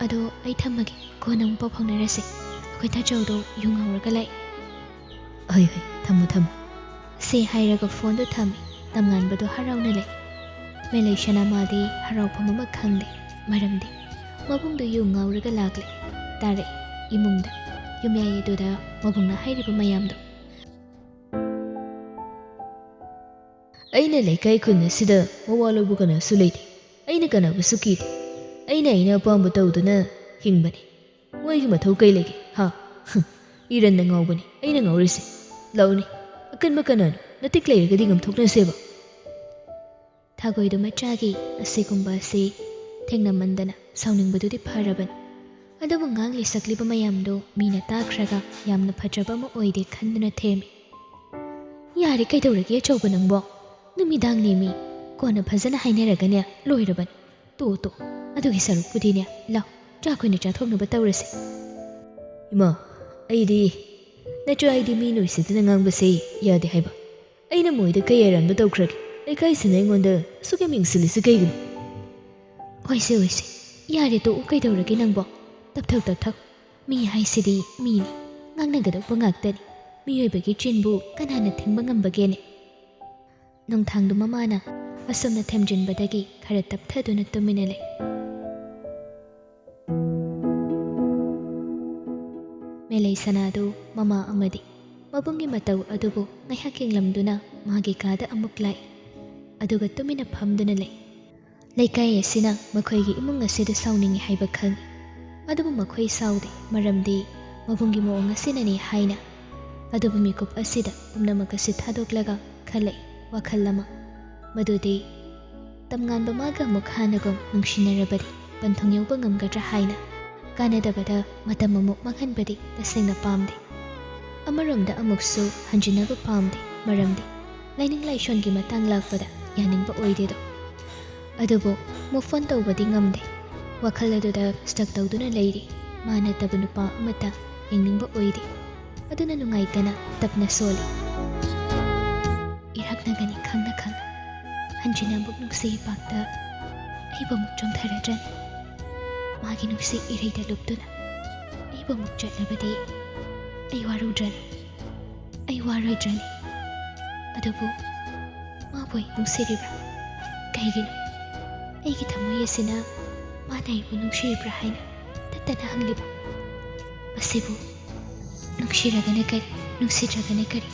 ꯑꯗꯣ ꯑꯩ ꯊꯝꯃꯒꯦ꯫ ꯀꯣꯟꯅ ꯑꯃꯨꯛ ꯄꯥꯎ ꯐꯥꯎꯅꯔꯁꯦ꯫ ꯑꯩꯈꯣꯏ ꯇꯥꯆꯧꯗꯣ ꯌꯨ ꯉꯥꯎꯔꯒ ꯂꯥꯛꯑꯦ꯫" "ꯍꯣꯏ, ꯍꯣꯏ, ꯊꯝꯃꯣ, ꯊꯝꯃꯣ꯫" ꯁꯦ ꯍꯥꯏꯔꯒ ꯐꯣꯟꯗꯣ ꯊꯝꯃꯤ꯫ ꯇꯝꯉꯥꯟꯕꯗꯣ ꯍꯔꯥꯎꯅ ꯂꯩ꯫ ꯃꯦꯂꯩ ꯁꯅꯥꯃꯥꯗꯤ ꯍꯔꯥꯎꯐꯝ ꯑꯃ ꯈꯪꯗꯦ꯫ ꯃꯔꯝꯗꯤ ꯃꯕꯨꯡꯗꯣ ꯌꯨ ꯉꯥꯎꯔꯒ ꯂꯥꯛꯂꯦ꯫ ꯇꯥꯔꯛꯏ ꯏꯃꯨꯡꯗ꯫ ꯌꯨꯝꯌꯥꯏ ꯑꯗꯨꯗ ꯃꯕꯨꯡꯅ ꯍꯥꯏꯔꯤꯕ ꯃꯌꯥꯝꯗꯣ꯫ "ꯑꯩꯅ ꯂꯩꯀꯥꯏ ꯈꯨꯟ ꯑꯁꯤꯗ ꯃꯋꯥ ꯂꯧꯕ ꯀꯅꯥꯁꯨ ꯂꯩꯇꯦ꯫ ꯑꯩꯅ ꯀꯅꯥꯕꯨꯁꯨ ꯀꯤꯗꯦ꯫ ꯑꯩꯅ ꯑꯩꯅ ꯑꯄꯥꯝꯕ ꯇꯧꯗꯨꯅ ꯍꯤꯡꯕꯅꯤ꯫ ꯃꯣꯏꯒꯤ ꯃꯊꯧ ꯀꯩ ꯂꯩꯒꯦ, ꯍꯥ? ꯍꯨꯝ, ꯏꯔꯟꯅ ꯉꯥꯎꯕꯅꯤ ꯑꯩꯅ ꯉꯥꯎꯔꯤꯁꯦ꯫ ꯂꯥꯛꯎꯅꯦ, ꯑꯀꯟꯕ ꯀꯅꯥꯅꯣ? ꯅꯇꯤꯛ ꯂꯩꯔꯒꯗꯤ ꯉꯝꯊꯣꯛꯅꯁꯦꯕ꯫" ꯊꯥꯒꯣꯏꯗꯨ ꯃꯆꯥꯒꯤ ꯑꯁꯤꯒꯨꯝꯕ ꯑꯁꯤ ꯊꯦꯡꯅꯃꯟꯗꯅ ꯁꯥꯎꯅꯤꯡꯕꯗꯨꯗꯤ ꯐꯔꯕꯅꯤ꯫ ꯑꯗꯨꯕꯨ ꯉꯥꯡꯂꯤ ꯁꯛꯂꯤꯕ ꯃꯌꯥꯝꯗꯨ ꯃꯤꯅ ꯇꯥꯈ꯭ꯔꯒ ꯌꯥꯝꯅ ꯐꯖꯕ ꯑꯃ ꯑꯣꯏꯗꯦ ꯈꯟꯗꯨꯅ ꯊꯦꯝꯃꯤ꯫ "ꯌꯥꯔꯦ, ꯀꯩꯗꯧꯔꯒꯦ ꯑꯆꯧꯕ ꯅꯪꯕꯣ? ꯅꯨꯃꯤꯗꯥꯡꯅꯦꯃꯤ, ꯀꯣꯟꯅ ꯐꯖꯅ ꯍꯥꯏꯅꯔꯒꯅꯦ ꯂꯣꯏꯔꯕꯅꯤ꯫ ꯇꯣ, ꯇꯣ, ꯑꯗꯨꯒꯤ ꯁꯔꯨꯛꯄꯨꯗꯤꯅꯦ, ꯂꯥꯎ, ꯆꯥꯛ ꯑꯩꯈꯣꯏꯅ ꯆꯥꯊꯣꯛꯅꯕ ꯇꯧꯔꯁꯦ꯫" "ꯏꯃꯥ, ꯑꯩꯗꯤ, ꯅꯆꯥ ꯑꯩꯗꯤ ꯃꯤ ꯅꯨꯡꯁꯤꯗꯅ ꯉꯥꯡꯕꯁꯦ ꯌꯥꯗꯦ ꯍꯥꯏꯕ꯫ ꯑꯩꯅ ꯃꯣꯏꯗ ꯀꯩ ꯑꯔꯥꯟꯕ ꯇꯧꯈ꯭ꯔꯒꯦ? ꯂꯩꯀꯥꯏꯁꯤꯅ ꯑꯩꯉꯣꯟꯗ ꯑꯁꯨꯛ ꯌꯥꯝ ꯌꯦꯡꯁꯤꯜꯂꯤꯁꯤ ꯀꯩꯒꯤꯅꯣ?" "ꯑꯣꯏꯁꯦ, ꯑꯣꯏꯁꯦ, ꯌꯥꯔꯦ, ꯇꯣꯛꯎ, ꯀꯩꯗꯧꯔꯒꯦ ꯅꯪꯕꯣ? ꯇꯞꯊꯧ, ꯇꯞꯊꯧ꯫ ꯃꯤ ꯍꯥꯏꯁꯤꯗꯤ ꯃꯤꯅꯤ, ꯉꯥꯡꯅꯒꯗꯧꯕ ꯉꯥꯛꯇꯅꯤ꯫ ꯃꯤꯑꯣꯏꯕꯒꯤ ꯆꯤꯟꯕꯨ ꯀꯅꯥꯅ ꯊꯤꯡꯕ ꯉꯝꯕꯒꯦꯅꯦ?" ꯅꯨꯡꯊꯥꯡꯗꯨ ꯃꯃꯥꯅ ꯑꯁꯨꯝꯅ ꯊꯦꯝꯖꯤꯟꯕꯗꯒꯤ ꯈꯔ ꯇꯞꯊꯗꯨꯅ ꯇꯨꯃꯤꯟꯅ ꯂꯩ꯫ ꯃꯦꯂꯩ ꯁꯅꯥꯗꯨ ꯃꯃꯥ ꯑꯃꯗꯤ ꯃꯕꯨꯡꯒꯤ ꯃꯇꯧ ꯑꯗꯨꯕꯨ ꯉꯥꯏꯍꯥꯛ ꯌꯦꯡꯂꯝꯗꯨꯅ ꯃꯥꯒꯤ ꯀꯥꯗ ꯑꯃꯨꯛ ꯂꯥꯛꯏ꯫ ꯑꯗꯨꯒ ꯇꯨꯃꯤꯟꯅ ꯐꯝꯗꯨꯅ ꯂꯩ꯫ ꯂꯩꯀꯥꯏ ꯑꯁꯤꯅ ꯃꯈꯣꯏꯒꯤ ꯏꯃꯨꯡ ꯑꯁꯤꯗ ꯁꯥꯎꯅꯤꯡꯏ ꯍꯥꯏꯕ ꯈꯪꯏ꯫ ꯑꯗꯨꯕꯨ ꯃꯈꯣꯏ ꯁꯥꯎꯗꯦ, ꯃꯔꯝꯗꯤ ꯃꯕꯨꯡꯒꯤ ꯃꯑꯣꯡ ꯑꯁꯤꯅꯅꯤ ꯍꯥꯏꯅ꯫ ꯑꯗꯨꯕꯨ ꯃꯤꯀꯨꯞ ꯑꯁꯤꯗ ꯄꯨꯝꯅꯃꯛ ꯑꯁꯤ ꯊꯥꯗꯣꯛꯂꯒ ꯈꯜꯂꯛꯏ ꯋꯥꯈꯜ ꯑꯃ, ꯃꯗꯨꯗꯤ ꯇꯝꯉꯥꯟꯕ ꯃꯥꯒ ꯑꯃꯨꯛ ꯍꯥꯟꯅꯒꯨꯝ ꯅꯨꯡꯁꯤꯅꯔꯕꯗꯤ ꯄꯟꯊꯨꯡ ꯌꯧꯕ ꯉꯝꯒꯗ꯭ꯔꯥ ꯍꯥꯏꯅ꯫ ꯀꯥꯟꯅꯗꯕꯗ ꯃꯇꯝ ꯑꯃꯨꯛ ꯃꯥꯡꯍꯟꯕꯗꯤ ꯇꯁꯦꯡꯅ ꯄꯥꯝꯗꯦ꯫ ꯑꯃꯔꯣꯝꯗ ꯑꯃꯨꯛꯁꯨ ꯍꯟꯖꯤꯟꯅꯕ ꯄꯥꯝꯗꯦ, ꯃꯔꯝꯗꯤ ꯂꯥꯏꯅꯤꯡ ꯂꯥꯏꯁꯣꯟꯒꯤ ꯃꯇꯥꯡ ꯂꯥꯛꯄꯗ ꯌꯥꯅꯤꯡꯕ ꯑꯣꯏꯗꯦꯗꯣ꯫ ꯑꯗꯨꯕꯨ move on ꯇꯧꯕꯗꯤ ꯉꯝꯗꯦ꯫ ꯋꯥꯈꯜ ꯑꯗꯨꯗ stuck ꯇꯧꯗꯨꯅ ꯂꯩꯔꯤ꯫ ꯃꯥ ꯅꯠꯇꯕ ꯅꯨꯄꯥ ꯑꯃꯠꯇ ꯌꯦꯡꯅꯤꯡꯕ ꯑꯣꯏꯗꯦ꯫ ꯑꯗꯨꯅ ꯅꯨꯡꯉꯥꯏꯇꯅ ꯇꯞꯅ ꯁꯣꯜꯂꯤ꯫ ꯏꯔꯥꯛꯅꯒꯅꯤ ꯈꯪꯅ ꯈꯪꯅ ꯍꯟꯖꯤꯟꯅ ꯑꯃꯨꯛ ꯅꯨꯡꯁꯤ ꯏꯄꯥꯛꯇ ꯑꯩꯕꯨ ꯑꯃꯨꯛ ꯆꯣꯡꯊꯔꯗ꯭ꯔꯅꯤ? ꯃꯥꯒꯤ ꯅꯨꯡꯁꯤ ꯏꯔꯩꯗ ꯂꯨꯞꯇꯨꯅ ꯑꯩꯕꯨ ꯑꯃꯨꯛ ꯆꯠꯂꯕꯗꯤ ꯑꯩ ꯋꯥꯔꯧꯗ꯭ꯔꯅꯤ? ꯑꯩ ꯋꯥꯔꯣꯏꯗ꯭ꯔꯅꯤ? ꯑꯗꯨꯕꯨ ꯃꯥꯕꯨ ꯑꯩ ꯅꯨꯡꯁꯤꯔꯤꯕ꯭ꯔꯥ? ꯀꯩꯒꯤꯅꯣ ꯑꯩꯒꯤ ꯊꯃꯣꯏ ꯑꯁꯤꯅ ꯃꯥꯅ ꯑꯩꯕꯨ ꯅꯨꯡꯁꯤꯔꯤꯕ꯭ꯔꯥ ꯍꯥꯏꯅ ꯇꯠꯇꯅ ꯍꯪꯂꯤꯕ? ꯃꯁꯤꯕꯨ ꯅꯨꯡꯁꯤꯔꯒꯅ ꯀꯔꯤ, ꯅꯨꯡꯁꯤꯗ꯭ꯔꯒꯅ ꯀꯔꯤ?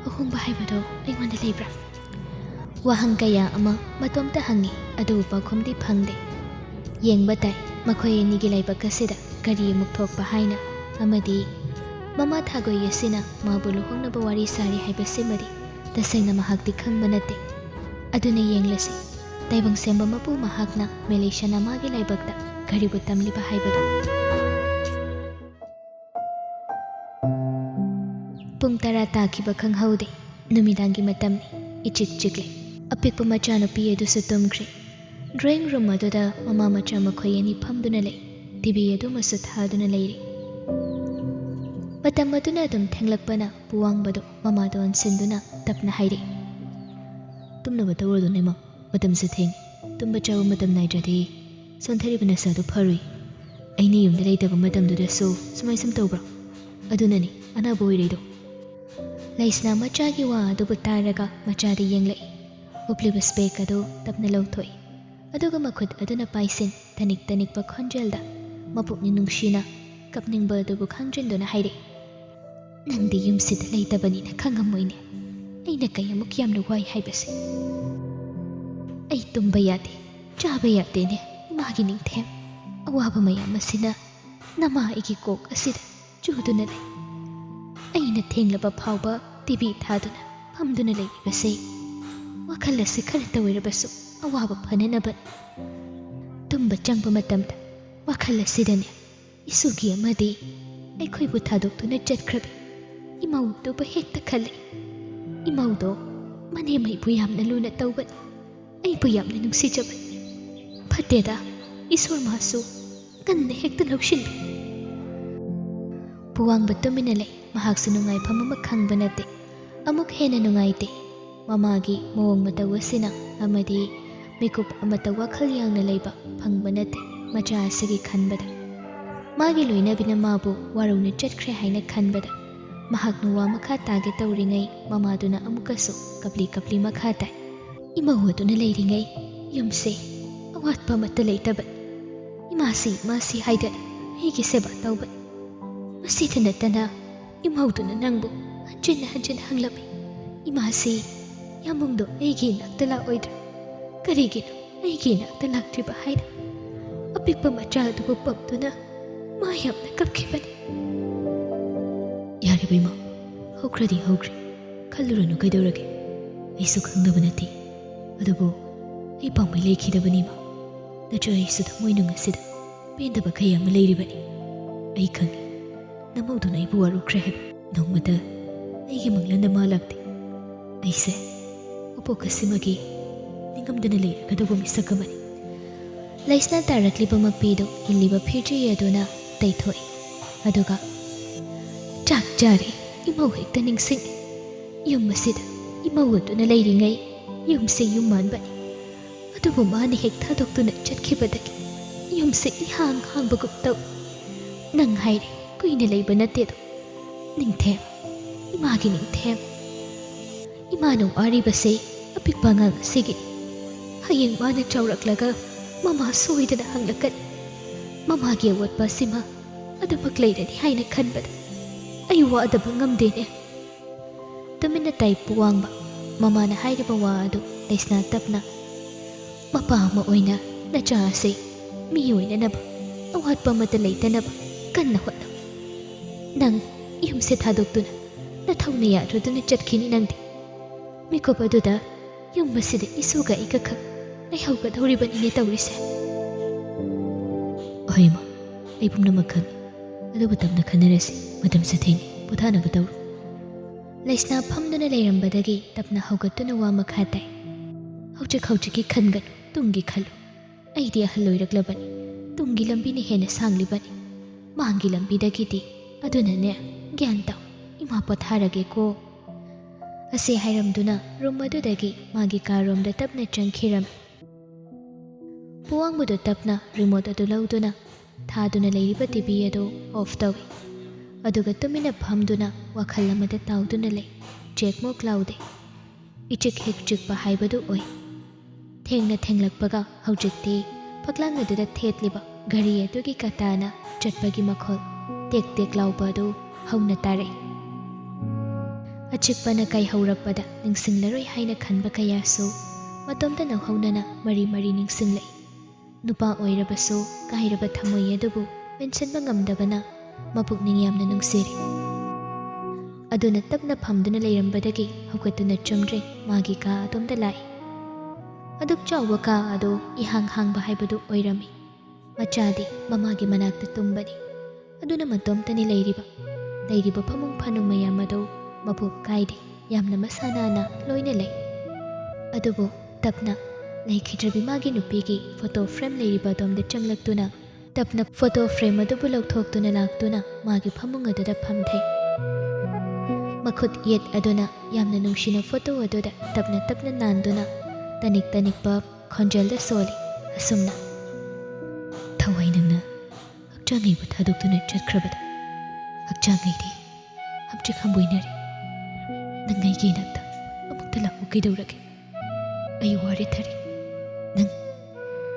ꯑꯍꯣꯡꯕ ꯍꯥꯏꯕꯗꯣ ꯑꯩꯉꯣꯟꯗ ꯂꯩꯕ꯭ꯔꯥ? ꯋꯥꯍꯪ ꯀꯌꯥ ꯑꯃ ꯃꯇꯣꯝꯇ ꯍꯪꯉꯤ, ꯑꯗꯨꯕꯨ ꯄꯥꯎꯈꯨꯝꯗꯤ ꯐꯪꯗꯦ꯫ ꯌꯦꯡꯕ ꯇꯥꯏ ꯃꯈꯣꯏ ꯑꯅꯤꯒꯤ ꯂꯥꯏꯕꯛ ꯑꯁꯤꯗ ꯀꯔꯤ ꯑꯃꯨꯛ ꯊꯣꯛꯄ ꯍꯥꯏꯅ, ꯑꯃꯗꯤ ꯃꯃꯥ ꯊꯥꯒꯣꯏ ꯑꯁꯤꯅ ꯃꯥꯕꯨ ꯂꯨꯍꯣꯡꯅꯕ ꯋꯥꯔꯤ ꯁꯥꯔꯤ ꯍꯥꯏꯕꯁꯤꯃꯗꯤ ꯇꯁꯦꯡꯅ ꯃꯍꯥꯛꯇꯤ ꯈꯪꯕ ꯅꯠꯇꯦ꯫ ꯑꯗꯨꯅ ꯌꯦꯡꯂꯁꯤ, ꯇꯥꯏꯕꯪ ꯁꯦꯝꯕ ꯃꯄꯨ ꯃꯍꯥꯛꯅ ꯃꯦꯂꯩꯁꯅꯥ ꯃꯥꯒꯤ ꯂꯥꯏꯕꯛꯇ ꯀꯔꯤꯕꯨ ꯇꯝꯂꯤꯕ ꯍꯥꯏꯕꯗꯨ꯫ ꯄꯨꯡ ꯇꯔꯥ ꯇꯥꯈꯤꯕ ꯈꯪꯍꯧꯗꯦ꯫ ꯅꯨꯃꯤꯗꯥꯡꯒꯤ ꯃꯇꯝꯅꯤ꯫ ꯏꯆꯤꯛ ꯆꯤꯛꯂꯤ꯫ ꯑꯄꯤꯛꯄ ꯃꯆꯥꯅꯨꯄꯤ ꯑꯗꯨꯁꯨ ꯇꯨꯝꯈ꯭ꯔꯦ꯫ Drawing room ꯑꯗꯨꯗ ꯃꯃꯥ ꯃꯆꯥ ꯃꯈꯣꯏ ꯑꯅꯤ ꯐꯝꯗꯨꯅ ꯂꯩ꯫ ꯇꯤꯚꯤ ꯑꯗꯨꯃꯁꯨ ꯊꯥꯗꯨꯅ ꯂꯩꯔꯤ꯫ ꯃꯇꯝ ꯑꯗꯨꯅ ꯑꯗꯨꯝ ꯊꯦꯡꯂꯛꯄꯅ ꯄꯨꯋꯥꯡꯕꯗꯨ ꯃꯃꯥꯗ ꯑꯣꯟꯁꯤꯟꯗꯨꯅ ꯇꯞꯅ ꯍꯥꯏꯔꯛꯏ, "ꯇꯨꯝꯅꯕ ꯇꯧꯔꯨꯗꯣꯅꯦ, ꯃꯥ꯫ ꯃꯇꯝꯁꯦ ꯊꯦꯡꯉꯦ꯫ ꯇꯨꯝꯕ ꯆꯥꯕ ꯃꯇꯝ ꯅꯥꯏꯗ꯭ꯔꯗꯤ ꯁꯣꯟꯊꯔꯤꯕ ꯅꯁꯥꯗꯨ ꯐꯔꯨꯏ꯫ ꯑꯩꯅ ꯌꯨꯝꯗ ꯂꯩꯇꯕ ꯃꯇꯝꯗꯨꯗꯁꯨ ꯁꯨꯃꯥꯏ ꯁꯨꯝ ꯇꯧꯕ꯭ꯔꯣ? ꯑꯗꯨꯅꯅꯤ ꯑꯅꯥꯕ ꯑꯣꯏꯔꯤꯗꯣ꯫" ꯂꯩꯁꯅꯥ ꯃꯆꯥꯒꯤ ꯋꯥ ꯑꯗꯨꯕꯨ ꯇꯥꯔꯒ ꯃꯆꯥꯗ ꯌꯦꯡꯂꯛꯏ꯫ ꯎꯞꯂꯤꯕ spec ꯑꯗꯨ ꯇꯞꯅ ꯂꯧꯊꯣꯛꯏ꯫ ꯑꯗꯨꯒ ꯃꯈꯨꯠ ꯑꯗꯨꯅ ꯄꯥꯏꯁꯤꯟ ꯇꯅꯤꯛ ꯇꯅꯤꯛꯄ ꯈꯣꯟꯖꯦꯜꯗ ꯃꯄꯨꯛꯅꯤꯡ ꯅꯨꯡꯁꯤꯅ, ꯀꯞꯅꯤꯡꯕ ꯑꯗꯨꯕꯨ ꯈꯪꯗ꯭ꯔꯤꯟꯗꯨꯅ ꯍꯥꯏꯔꯛꯏ, "ꯅꯪꯗꯤ ꯌꯨꯝꯁꯤꯗ ꯂꯩꯇꯕꯅꯤꯅ ꯈꯪꯉꯝꯃꯣꯏꯅꯦ ꯑꯩꯅ ꯀꯌꯥꯃꯨꯛ ꯌꯥꯝꯅ ꯋꯥꯏ ꯍꯥꯏꯕꯁꯦ꯫ ꯑꯩ ꯇꯨꯝꯕ ꯌꯥꯗꯦ, ꯆꯥꯕ ꯌꯥꯗꯦꯅꯦ꯫ ꯏꯃꯥꯒꯤ ꯅꯤꯡꯊꯦꯝ ꯑꯋꯥꯕ ꯃꯌꯥꯝ ꯑꯁꯤꯅ ꯅꯃꯥ ꯑꯩꯒꯤ ꯀꯣꯛ ꯑꯁꯤꯗ ꯆꯨꯗꯨꯅ ꯂꯩ꯫ ꯑꯩꯅ ꯊꯦꯡꯂꯕ ꯐꯥꯎꯕ ꯇꯤꯚꯤ ꯊꯥꯗꯨꯅ ꯐꯝꯗꯨꯅ ꯂꯩꯔꯤꯕꯁꯦ ꯋꯥꯈꯜ ꯑꯁꯤ ꯈꯔꯇ ꯑꯣꯏꯔꯕꯁꯨ ꯑꯋꯥꯕ ꯐꯅꯅꯕꯅꯤ꯫ ꯇꯨꯝꯕ ꯆꯪꯕ ꯃꯇꯝꯗ ꯋꯥꯈꯜ ꯑꯁꯤꯗꯅꯦ ꯏꯁꯨꯒꯤ ꯑꯃꯗꯤ ꯑꯩꯈꯣꯏꯕꯨ ꯊꯥꯗꯣꯛꯇꯨꯅ ꯆꯠꯈ꯭ꯔꯕꯤ ꯏꯃꯧꯗꯨꯕꯨ ꯍꯦꯛꯇ ꯈꯜꯂꯤ꯫ ꯏꯃꯧꯗꯣ ꯃꯅꯦꯝ ꯑꯩꯕꯨ ꯌꯥꯝꯅ ꯂꯨꯅ ꯇꯧꯕꯅꯤ, ꯑꯩꯕꯨ ꯌꯥꯝꯅ ꯅꯨꯡꯁꯤꯖꯕꯅꯤ꯫ ꯐꯠꯇꯦꯗ, ꯏꯁꯣꯔ ꯃꯥꯁꯨ ꯉꯟꯅ ꯍꯦꯛꯇ ꯂꯧꯁꯤꯟꯕꯤ꯫" ꯄꯨꯋꯥꯡꯕ ꯇꯨꯃꯤꯟꯅ ꯂꯩ꯫ ꯃꯍꯥꯛꯁꯨ ꯅꯨꯡꯉꯥꯏꯐꯝ ꯑꯃ ꯈꯪꯕ ꯅꯠꯇꯦ꯫ ꯑꯃꯨꯛ ꯍꯦꯟꯅ ꯅꯨꯡꯉꯥꯏꯇꯦ꯫ ꯃꯃꯥꯒꯤ ꯃꯑꯣꯡ ꯃꯇꯧ ꯑꯁꯤꯅ ꯑꯃꯗꯤ ꯃꯤꯀꯨꯞ ꯑꯃꯠꯇ ꯋꯥꯈꯜ ꯌꯥꯡꯅ ꯂꯩꯕ ꯐꯪꯕ ꯅꯠꯇꯦ ꯃꯆꯥ ꯑꯁꯤꯒꯤ ꯈꯟꯕꯗ꯫ ꯃꯥꯒꯤ ꯂꯣꯏꯅꯕꯤꯅ ꯃꯥꯕꯨ ꯋꯥꯔꯧꯅ ꯆꯠꯈ꯭ꯔꯦ ꯍꯥꯏꯅ ꯈꯟꯕꯗ ꯃꯍꯥꯛꯅ ꯋꯥ ꯃꯈꯥ ꯇꯥꯒꯦ ꯇꯧꯔꯤꯉꯩ ꯃꯃꯥꯗꯨꯅ ꯑꯃꯨꯛꯀꯁꯨ ꯀꯞꯂꯤ ꯀꯞꯂꯤ ꯃꯈꯥ ꯇꯥꯏ꯫ "ꯏꯃꯧ ꯑꯗꯨꯅ ꯂꯩꯔꯤꯉꯩ ꯌꯨꯝꯁꯦ ꯑꯋꯥꯠꯄ ꯑꯃꯠꯇ ꯂꯩꯇꯕꯅꯤ꯫ ꯏꯃꯥꯁꯤ, ꯏꯃꯥꯁꯤ ꯍꯥꯏꯗꯅ ꯑꯩꯒꯤ ꯁꯦꯕꯥ ꯇꯧꯕꯅꯤ꯫ ꯃꯁꯤꯗ ꯅꯠꯇꯅ ꯏꯃꯧꯗꯨꯅ ꯅꯪꯕꯨ ꯍꯟꯖꯤꯟ ꯍꯟꯖꯤꯟ ꯍꯪꯂꯝꯃꯤ, 'ꯏꯃꯥꯁꯤ ꯌꯥꯝꯕꯨꯡꯗꯣ ꯑꯩꯒꯤ ꯏꯅꯥꯛꯇ ꯂꯥꯛꯑꯣꯏꯗ꯭ꯔꯥ? ꯀꯔꯤꯒꯤꯅꯣ ꯑꯩꯒꯤ ꯏꯅꯥꯛꯇ ꯂꯥꯛꯇ꯭ꯔꯤꯕ?' ꯍꯥꯏꯅ꯫ ꯑꯄꯤꯛꯄ ꯃꯆꯥ ꯑꯗꯨꯕꯨ ꯄꯝꯗꯨꯅ ꯃꯥ ꯌꯥꯝꯅ ꯀꯞꯈꯤꯕꯅꯤ꯫" "ꯌꯥꯔꯦ ꯕꯦꯝꯃ, ꯍꯧꯈ꯭ꯔꯗꯤ ꯍꯧꯈ꯭ꯔꯦ, ꯈꯜꯂꯨꯔꯅꯨ꯫ ꯀꯩꯗꯧꯔꯒꯦ? ꯑꯩꯁꯨ ꯈꯪꯗꯕ ꯅꯠꯇꯦ, ꯑꯗꯨꯕꯨ ꯑꯩ ꯄꯥꯝꯕꯩ ꯂꯩꯈꯤꯗꯕꯅꯤ ꯏꯃꯥ꯫ ꯅꯠꯇ꯭ꯔ ꯑꯩꯁꯨ ꯊꯃꯣꯏꯅꯨꯡ ꯑꯁꯤꯗ ꯄꯦꯟꯗꯕ ꯀꯌꯥ ꯑꯃ ꯂꯩꯔꯤꯕꯅꯤ꯫ ꯑꯩ ꯈꯪꯏ, ꯅꯃꯧꯗꯨꯅ ꯑꯩꯕꯨ ꯋꯥꯔꯧꯈ꯭ꯔꯦ ꯍꯥꯏꯕ꯫ ꯅꯣꯡꯃꯇ ꯑꯩꯒꯤ ꯃꯪꯂꯥꯟꯗ ꯃꯥ ꯂꯥꯛꯇꯦ꯫ ꯑꯩꯁꯦ ꯃꯄꯣꯛ ꯑꯁꯤꯃꯒꯤ ꯅꯤꯡꯉꯝꯗꯅ ꯂꯩꯔꯒꯗꯧꯕ ꯃꯤꯁꯛ ꯑꯃꯅꯤ꯫" ꯂꯩꯁꯅ ꯇꯥꯔꯛꯂꯤꯕ ꯃꯄꯤꯗꯨ ꯏꯜꯂꯤꯕ ꯐꯤꯔꯆꯤ ꯑꯗꯨꯅ ꯇꯩꯊꯣꯛꯏ꯫ ꯑꯗꯨꯒ, "ꯆꯥꯛ ꯆꯥꯔꯦ, ꯏꯃꯧ ꯍꯦꯛꯇ ꯅꯤꯡꯁꯤꯡꯉꯤ꯫ ꯌꯨꯝ ꯑꯁꯤꯗ ꯏꯃꯧ ꯑꯗꯨꯅ ꯂꯩꯔꯤꯉꯩ ꯌꯨꯝꯁꯦ ꯌꯨꯝ ꯃꯥꯟꯕꯅꯤ꯫ ꯑꯗꯨꯕꯨ ꯃꯥꯅ ꯍꯦꯛ ꯊꯥꯗꯣꯛꯇꯨꯅ ꯆꯠꯈꯤꯕꯗꯒꯤ ꯌꯨꯝꯁꯦ ꯏꯍꯥꯡ ꯍꯥꯡꯕꯒꯨꯝ ꯇꯧꯏ꯫ ꯅꯪ ꯍꯥꯏꯔꯦ, ꯀꯨꯏꯅ ꯂꯩꯕ ꯅꯠꯇꯦꯗꯣ꯫ ꯅꯤꯡꯊꯦꯝ, ꯏꯃꯥꯒꯤ ꯅꯤꯡꯊꯦꯝ, ꯏꯃꯥꯅ ꯋꯥꯔꯤꯕꯁꯦ ꯑꯄꯤꯛꯄ ꯑꯉꯥꯡ ꯑꯁꯤꯒꯤ꯫ ꯍꯌꯦꯡ ꯃꯥꯅ ꯆꯥꯎꯔꯛꯂꯒ ꯃꯃꯥ ꯁꯣꯏꯗꯅ ꯍꯪꯂꯛꯀꯅꯤ꯫ ꯃꯃꯥꯒꯤ ꯑꯋꯥꯠꯄ ꯑꯁꯤꯃ ꯑꯗꯨꯃꯛ ꯂꯩꯔꯅꯤ ꯍꯥꯏꯅ ꯈꯟꯕꯗ ꯑꯩ ꯋꯥꯗꯕ ꯉꯝꯗꯦꯅꯦ꯫ ꯇꯨꯃꯤꯟꯅ ꯇꯥꯏ ꯄꯨꯋꯥꯡꯕ꯫ ꯃꯃꯥꯅ ꯍꯥꯏꯔꯤꯕ ꯋꯥ ꯑꯗꯨ ꯂꯩꯁꯅꯥ ꯇꯞꯅ, "ꯃꯄꯥ ꯑꯃ ꯑꯣꯏꯅ ꯅꯆꯥ ꯑꯁꯤ ꯃꯤ ꯑꯣꯏꯅꯅꯕ, ꯑꯋꯥꯠꯄ ꯑꯃꯠꯇ ꯂꯩꯇꯅꯕ ꯀꯟꯅ ꯍꯣꯠꯅꯧ꯫ ꯅꯪ ꯌꯨꯝꯁꯦ ꯊꯥꯗꯣꯛꯇꯨꯅ ꯅꯊꯧꯅ ꯌꯥꯗ꯭ꯔꯗꯨꯅ ꯆꯠꯈꯤꯅꯤ ꯅꯪꯗꯤ꯫ ꯃꯤꯀꯨꯞ ꯑꯗꯨꯗ ꯌꯨꯝ ꯑꯁꯤꯗ ꯏꯁꯨꯒ ꯑꯩꯒꯈꯛ ꯂꯩꯍꯧꯒꯗꯧꯔꯤꯕꯅꯤꯅꯦ ꯇꯧꯔꯤꯁꯦ꯫" "ꯍꯣꯏ ꯏꯃꯥ, ꯑꯩ ꯄꯨꯝꯅꯃꯛ ꯈꯪꯏ꯫ ꯑꯗꯨꯕꯨ ꯇꯞꯅ ꯈꯟꯅꯔꯁꯤ, ꯃꯇꯝꯁꯨ ꯊꯦꯡꯉꯤ, ꯄꯣꯊꯥꯅꯕ ꯇꯧꯔꯨ꯫" ꯂꯩꯁꯅꯥ ꯐꯝꯗꯨꯅ ꯂꯩꯔꯝꯕꯗꯒꯤ ꯇꯞꯅ ꯍꯧꯒꯠꯇꯨꯅ ꯋꯥ ꯃꯈꯥ ꯇꯥꯏ꯫ "ꯍꯧꯖꯤꯛ ꯍꯧꯖꯤꯛꯀꯤ ꯈꯟꯒꯅꯨ, ꯇꯨꯡꯒꯤ ꯈꯜꯂꯨ꯫ ꯑꯩꯗꯤ ꯑꯍꯜ ꯑꯣꯏꯔꯛꯂꯕꯅꯤ, ꯇꯨꯡꯒꯤ ꯂꯝꯕꯤꯅ ꯍꯦꯟꯅ ꯁꯥꯡꯂꯤꯕꯅꯤ, ꯃꯥꯡꯒꯤ ꯂꯝꯕꯤꯗꯒꯤꯗꯤ꯫ ꯑꯗꯨꯅꯅꯦ, ꯒ꯭ꯌꯥꯟ ꯇꯥꯎ, ꯏꯃꯥ ꯄꯣꯊꯥꯔꯒꯦꯀꯣ꯫" ꯑꯁꯤ ꯍꯥꯏꯔꯝꯗꯨꯅ ꯔꯨꯝ ꯑꯗꯨꯗꯒꯤ ꯃꯥꯒꯤ ꯀꯥꯔꯣꯝꯗ ꯇꯞꯅ ꯆꯪꯈꯤꯔꯝꯃꯤ꯫ ꯄꯨꯋꯥꯡꯕꯗꯨ ꯇꯞꯅ ꯔꯤꯃꯣꯠ ꯑꯗꯨ ꯂꯧꯗꯨꯅ ꯊꯥꯗꯨꯅ ꯂꯩꯔꯤꯕ ꯇꯤꯚꯤ ꯑꯗꯨ ꯑꯣꯐ ꯇꯧꯏ꯫ ꯑꯗꯨꯒ ꯇꯨꯃꯤꯟꯅ ꯐꯝꯗꯨꯅ ꯋꯥꯈꯜ ꯑꯃꯗ ꯇꯥꯎꯗꯨꯅ ꯂꯩ꯫ ꯆꯦꯛꯃꯨꯛ ꯂꯥꯎꯗꯦ꯫ ꯏꯆꯤꯛ ꯍꯦꯛ ꯆꯤꯛꯄ ꯍꯥꯏꯕꯗꯨ ꯑꯣꯏ꯫ ꯊꯦꯡꯅ ꯊꯦꯡꯂꯛꯄꯒ ꯍꯧꯖꯤꯛꯇꯤ ꯐꯛꯂꯥꯡ ꯑꯗꯨꯗ ꯊꯦꯠꯂꯤꯕ ꯘꯔꯤ ꯑꯗꯨꯒꯤ ꯀꯇꯥꯅ ꯆꯠꯄꯒꯤ ꯃꯈꯣꯜ ꯇꯦꯛ ꯇꯦꯛ ꯂꯥꯎꯕ ꯑꯗꯨ ꯍꯧꯅ ꯇꯥꯔꯛꯏ꯫ ꯑꯆꯤꯛꯄꯅ ꯀꯥꯏꯍꯧꯔꯛꯄꯗ ꯅꯤꯡꯁꯤꯡꯂꯔꯣꯏ ꯍꯥꯏꯅ ꯈꯟꯕ ꯀꯌꯥꯁꯨ ꯃꯇꯣꯝꯇ ꯅꯧꯍꯧꯅꯅ ꯃꯔꯤ ꯃꯔꯤ ꯅꯤꯡꯁꯤꯡꯂꯛꯏ꯫ ꯅꯨꯄꯥ ꯑꯣꯏꯔꯕꯁꯨ ꯀꯥꯏꯔꯕ ꯊꯃꯣꯏ ꯑꯗꯨꯕꯨ ꯃꯦꯟꯁꯤꯟꯕ ꯉꯝꯗꯕꯅ ꯃꯄꯨꯛꯅꯤꯡ ꯌꯥꯝꯅ ꯅꯨꯡꯁꯤꯔꯤ꯫ ꯑꯗꯨꯅ ꯇꯞꯅ ꯐꯝꯗꯨꯅ ꯂꯩꯔꯝꯕꯗꯒꯤ ꯍꯧꯒꯠꯇꯨꯅ ꯆꯨꯝꯗ꯭ꯔꯤꯡ ꯃꯥꯒꯤ ꯀꯥ ꯑꯗꯣꯝꯗ ꯂꯥꯛꯏ꯫ ꯑꯗꯨꯛ ꯆꯥꯎꯕ ꯀꯥ ꯑꯗꯨ ꯏꯍꯥꯡ ꯍꯥꯡꯕ ꯍꯥꯏꯕꯗꯨ ꯑꯣꯏꯔꯝꯃꯤ꯫ ꯃꯆꯥꯗꯤ ꯃꯃꯥꯒꯤ ꯃꯅꯥꯛꯇ ꯇꯨꯝꯕꯅꯤ꯫ ꯑꯗꯨꯅ ꯃꯇꯣꯝꯇꯅꯤ ꯂꯩꯔꯤꯕ꯫ ꯂꯩꯔꯤꯕ ꯐꯃꯨꯡ ꯐꯥꯅꯨꯡ ꯃꯌꯥꯝ ꯑꯗꯨ ꯃꯄꯣꯞ ꯀꯥꯏꯗꯦ꯫ ꯌꯥꯝꯅ ꯃꯁꯥ ꯅꯥꯟꯅ ꯂꯣꯏꯅ ꯂꯩ꯫ ꯑꯗꯨꯕꯨ ꯇꯞꯅ ꯂꯩꯈꯤꯗ꯭ꯔꯕꯤ ꯃꯥꯒꯤ ꯅꯨꯄꯤꯒꯤ ꯐꯣꯇꯣ ꯐ꯭ꯔꯦꯝ ꯂꯩꯔꯤꯕ ꯑꯗꯣꯝꯗ ꯆꯪꯂꯛꯇꯨꯅ ꯇꯞꯅ ꯐꯣꯇꯣ ꯐ꯭ꯔꯦꯝ ꯑꯗꯨꯕꯨ ꯂꯧꯊꯣꯛꯇꯨꯅ ꯂꯥꯛꯇꯨꯅ ꯃꯥꯒꯤ ꯐꯃꯨꯡ ꯑꯗꯨꯗ ꯐꯝꯊꯩ꯫ ꯃꯈꯨꯠ ꯌꯦꯠ ꯑꯗꯨꯅ ꯌꯥꯝꯅ ꯅꯨꯡꯁꯤꯅ ꯐꯣꯇꯣ ꯑꯗꯨꯗ ꯇꯞꯅ ꯇꯞꯅ ꯅꯥꯟꯗꯨꯅ ꯇꯅꯤꯛ ꯇꯅꯤꯛꯄ ꯈꯣꯟꯖꯦꯜꯗ ꯁꯣꯜꯂꯤ ꯑꯁꯨꯝꯅ, "ꯊꯋꯥꯏ ꯅꯪꯅ ꯍꯛꯆꯥꯡ ꯑꯩꯕꯨ ꯊꯥꯗꯣꯛꯇꯨꯅ ꯆꯠꯈ꯭ꯔꯕꯗ ꯍꯛꯆꯥꯡ ꯑꯩꯗꯤ ꯍꯝꯆꯤꯛ ꯍꯝꯕꯣꯏꯅꯔꯦ꯫ ꯅꯪ ꯑꯩꯒꯤ ꯏꯅꯥꯛꯇ ꯑꯃꯨꯛꯇ ꯂꯥꯛꯎ ꯀꯩꯗꯧꯔꯒꯦ? ꯑꯩ ꯋꯥꯔꯦ ꯊꯔꯤ꯫ ꯅꯪ,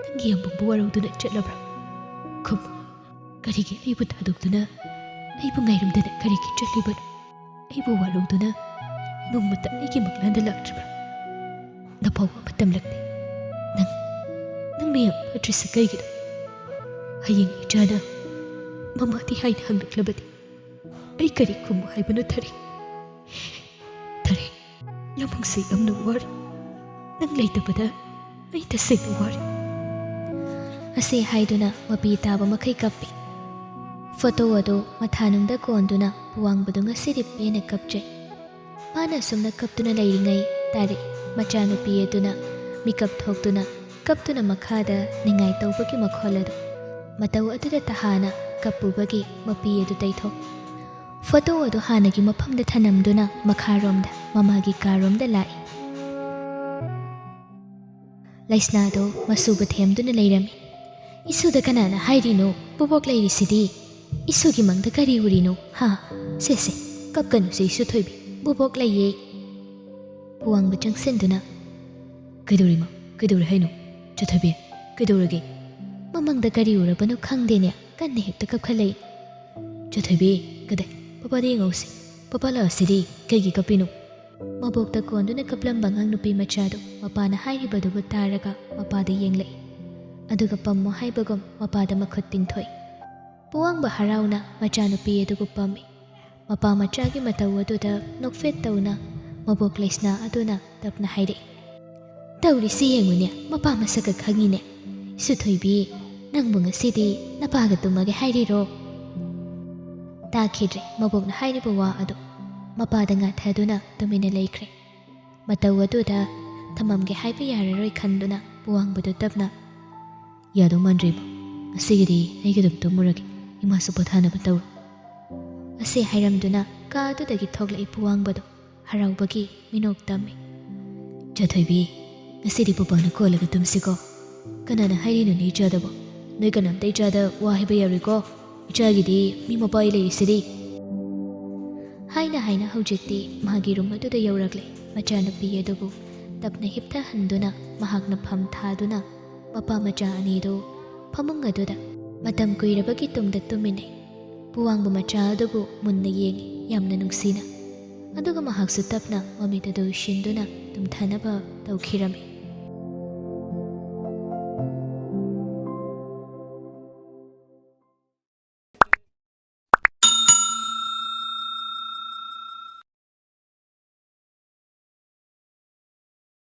ꯅꯪꯒꯤ ꯌꯥꯝꯕꯨꯡꯕꯨ ꯋꯥꯔꯧꯗꯨꯅ ꯆꯠꯂꯕ꯭ꯔꯥ? ꯈꯨꯝꯃꯨ꯫ ꯀꯔꯤꯒꯤ ꯑꯩꯕꯨ ꯊꯥꯗꯣꯛꯇꯨꯅ, ꯑꯩꯕꯨ ꯉꯥꯏꯔꯝꯗꯅ ꯀꯔꯤꯒꯤ ꯆꯠꯂꯤꯕꯅꯣ? ꯑꯩꯕꯨ ꯋꯥꯔꯧꯗꯨꯅ ꯅꯣꯡꯃꯇ ꯑꯩꯒꯤ ꯃꯪꯂꯥꯟꯗ ꯂꯥꯛꯇ꯭ꯔꯤꯕ꯭ꯔꯥ? ꯅꯐꯥꯎ ꯑꯃ ꯇꯝꯂꯛꯇꯦ꯫ ꯅꯪ, ꯅꯪꯅ ꯌꯥꯝ ꯐꯠꯇ꯭ꯔꯤꯁꯤ ꯀꯩꯒꯤꯅꯣ? ꯍꯌꯦꯡ ꯏꯆꯥꯅ ꯃꯃꯥꯗꯤ ꯍꯥꯏꯅ ꯍꯪꯂꯛꯂꯕꯗꯤ ꯑꯩ ꯀꯔꯤ ꯈꯨꯝꯃꯨ ꯍꯥꯏꯕꯅꯣ, ꯊꯔꯤ? ꯊꯔꯤ, ꯂꯃꯨꯡꯁꯦ ꯌꯥꯝꯅ ꯋꯥꯔꯦ꯫ ꯅꯪ ꯂꯩꯇꯕꯗ ꯑꯩ ꯇꯁꯦꯡꯅ ꯋꯥꯔꯦ꯫ ꯑꯁꯤ ꯍꯥꯏꯗꯨꯅ ꯃꯄꯤ ꯇꯥꯕ ꯃꯈꯩ ꯀꯞꯄꯤ꯫ ꯐꯣꯇꯣ ꯑꯗꯨ ꯃꯊꯥꯅꯨꯡꯗ ꯀꯣꯟꯗꯨꯅ ꯄꯨꯋꯥꯡꯕꯗꯨ ꯉꯁꯤꯗꯤ ꯄꯦꯟꯅ ꯀꯞꯆꯩ꯫ ꯃꯥꯅ ꯑꯁꯨꯝꯅ ꯀꯞꯇꯨꯅ ꯂꯩꯔꯤꯉꯩ, ꯇꯥꯔꯛꯏ ꯃꯆꯥꯅꯨꯄꯤ ꯑꯗꯨꯅ ꯃꯤꯀꯞ ꯊꯣꯛꯇꯨꯅ ꯀꯞꯇꯨꯅ ꯃꯈꯥꯗ ꯅꯤꯡꯉꯥꯏ ꯇꯧꯕꯒꯤ ꯃꯈꯣꯜ ꯑꯗꯨ꯫ ꯃꯇꯧ ꯑꯗꯨꯗ ꯇꯍꯥꯅ ꯀꯞꯄꯨꯕꯒꯤ ꯃꯄꯤ ꯑꯗꯨ ꯇꯩꯊꯣꯛ꯫ ꯐꯣꯇꯣ ꯑꯗꯨ ꯍꯥꯟꯅꯒꯤ ꯃꯐꯝꯗ ꯊꯅꯝꯗꯨꯅ ꯃꯈꯥꯔꯣꯝꯗ ꯃꯃꯥꯒꯤ ꯀꯥꯔꯣꯝꯗ ꯂꯥꯛꯏ꯫ ꯂꯩꯁꯅꯥꯗꯣ ꯃꯁꯨꯕꯨ ꯊꯦꯝꯗꯨꯅ ꯂꯩꯔꯝꯃꯤ꯫ "ꯏꯁꯨꯗ ꯀꯅꯥꯅ ꯍꯥꯏꯔꯤꯅꯣ ꯕꯨꯕꯣꯛ ꯂꯩꯔꯤꯁꯤꯗꯤ? ꯏꯁꯨꯒꯤ ꯃꯪꯗ ꯀꯔꯤ ꯎꯔꯤꯅꯣ, ꯍꯥ? ꯁꯦ, ꯁꯦ, ꯀꯞꯀꯅꯨꯁꯦ ꯏꯁꯨ ꯊꯣꯏꯕꯤ, ꯕꯨꯕꯣꯛ ꯂꯩꯌꯦ꯫" ꯄꯨꯋꯥꯡꯕ ꯆꯪꯁꯤꯟꯗꯨꯅ, "ꯀꯩꯗꯧꯔꯤꯃꯣ? ꯀꯩꯗꯧꯔꯦ ꯍꯥꯏꯅꯣ? ꯆꯊꯣꯏꯕꯤ, ꯀꯩꯗꯧꯔꯒꯦ? ꯃꯃꯪꯗ ꯀꯔꯤ ꯎꯔꯕꯅꯣ ꯈꯪꯗꯦꯅꯦ, ꯀꯟꯅ ꯍꯦꯛꯇ ꯀꯞꯈꯠꯂꯛꯏ꯫" "ꯆꯊꯣꯏꯕꯤ, ꯀꯗꯥꯏ? ꯄꯄꯥꯗ ꯌꯦꯡꯉꯧꯁꯤ꯫ ꯄꯄꯥ ꯂꯥꯛꯑꯁꯤꯗꯤ, ꯀꯩꯒꯤ ꯀꯞꯄꯤꯅꯣ?" ꯃꯕꯣꯛꯇ ꯀꯣꯟꯗꯨꯅ ꯀꯞꯂꯝꯕ ꯑꯉꯥꯡ ꯅꯨꯄꯤ ꯃꯆꯥꯗꯨ ꯃꯄꯥꯅ ꯍꯥꯏꯔꯤꯕꯗꯨꯕꯨ ꯇꯥꯔꯒ ꯃꯄꯥꯗ ꯌꯦꯡꯂꯛꯏ꯫ ꯑꯗꯨꯒ ꯄꯝꯃꯣ ꯍꯥꯏꯕꯒꯨꯝ ꯃꯄꯥꯗ ꯃꯈꯨꯠ ꯇꯤꯡꯊꯣꯛꯏ꯫ ꯄꯨꯋꯥꯡꯕ ꯍꯔꯥꯎꯅ ꯃꯆꯥꯅꯨꯄꯤ ꯑꯗꯨꯕꯨ ꯄꯝꯃꯤ꯫ ꯃꯄꯥ ꯃꯆꯥꯒꯤ ꯃꯇꯧ ꯑꯗꯨꯗ ꯅꯣꯛꯐꯦꯠ ꯇꯧꯅ ꯃꯕꯣꯛ ꯂꯩꯁꯅꯥ ꯑꯗꯨꯅ ꯇꯞꯅ ꯍꯥꯏꯔꯛꯏ, "ꯇꯧꯔꯤꯁꯤ ꯌꯦꯡꯉꯨꯅꯦ, ꯃꯄꯥ ꯃꯁꯛꯀ ꯈꯪꯉꯤꯅꯦ꯫ ꯏꯁꯨ ꯊꯣꯏꯕꯤ, ꯅꯪꯕꯨ ꯉꯁꯤꯗꯤ ꯅꯄꯥꯒ ꯇꯨꯝꯃꯒꯦ ꯍꯥꯏꯔꯤꯔꯣ?" ꯇꯥꯈꯤꯗ꯭ꯔꯦ ꯃꯕꯣꯛꯅ ꯍꯥꯏꯔꯤꯕ ꯋꯥ ꯑꯗꯨ꯫ ꯃꯄꯥꯗ ꯉꯥꯊꯗꯨꯅ ꯇꯨꯃꯤꯟꯅ ꯂꯩꯈ꯭ꯔꯦ꯫ ꯃꯇꯧ ꯑꯗꯨꯗ ꯊꯝꯃꯝꯒꯦ ꯍꯥꯏꯕ ꯌꯥꯔꯔꯣꯏ ꯈꯟꯗꯨꯅ ꯄꯨꯋꯥꯡꯕꯗꯨ ꯇꯞꯅ, "ꯌꯥꯗꯧ ꯃꯥꯟꯗ꯭ꯔꯦꯕ꯫ ꯉꯁꯤꯒꯤꯗꯤ ꯑꯩꯒ ꯑꯗꯨꯝ ꯇꯨꯝꯃꯨꯔꯒꯦ꯫ ꯏꯃꯥꯁꯨ ꯄꯣꯊꯥꯅꯕ ꯇꯧꯔꯣ꯫" ꯑꯁꯤ ꯍꯥꯏꯔꯝꯗꯨꯅ ꯀꯥ ꯑꯗꯨꯗꯒꯤ ꯊꯣꯛꯂꯛꯏ ꯄꯨꯋꯥꯡꯕꯗꯨ꯫ ꯍꯔꯥꯎꯕꯒꯤ ꯃꯤꯅꯣꯛ ꯇꯝꯃꯤ꯫ "ꯆꯊꯣꯏꯕꯤ, ꯉꯁꯤꯗꯤ ꯄꯨꯄꯥꯅ ꯀꯣꯜꯂꯒ ꯇꯨꯝꯁꯤꯀꯣ꯫ ꯀꯅꯥꯅ ꯍꯥꯏꯔꯤꯅꯣꯅꯦ ꯏꯆꯥꯗꯕꯣ? ꯅꯣꯏ ꯀꯅꯥꯝꯇ ꯏꯆꯥꯗ ꯋꯥ ꯍꯥꯏꯕ ꯌꯥꯔꯣꯏꯀꯣ꯫ ꯏꯆꯥꯒꯤꯗꯤ ꯃꯤ ꯃꯄꯥ ꯑꯩ ꯂꯩꯔꯤꯁꯤꯗꯤ꯫" ꯍꯥꯏꯅ ꯍꯥꯏꯅ ꯍꯧꯖꯤꯛꯇꯤ ꯃꯥꯒꯤ ꯔꯨꯝ ꯑꯗꯨꯗ ꯌꯧꯔꯛꯂꯦ꯫ ꯃꯆꯥꯅꯨꯄꯤ ꯑꯗꯨꯕꯨ ꯇꯞꯅ ꯍꯤꯞꯊꯍꯟꯗꯨꯅ ꯃꯍꯥꯛꯅ ꯐꯝ ꯊꯥꯗꯨꯅ ꯃꯄꯥ ꯃꯆꯥ ꯑꯅꯤꯗꯨ ꯐꯃꯨꯡ ꯑꯗꯨꯗ ꯃꯇꯝ ꯀꯨꯏꯔꯕꯒꯤ ꯇꯨꯡꯗ ꯇꯨꯝꯃꯤꯟꯅꯩ꯫ ꯄꯨꯋꯥꯡꯕ ꯃꯆꯥ ꯑꯗꯨꯕꯨ ꯃꯨꯟꯅ ꯌꯦꯡꯉꯤ, ꯌꯥꯝꯅ ꯅꯨꯡꯁꯤꯅ꯫ ꯑꯗꯨꯒ ꯃꯍꯥꯛꯁꯨ ꯇꯞꯅ ꯃꯃꯤꯠ ꯑꯗꯨ ꯎꯏꯁꯤꯟꯗꯨꯅ ꯇꯨꯝꯊꯅꯕ ꯇꯧꯈꯤꯔꯝꯃꯤ꯫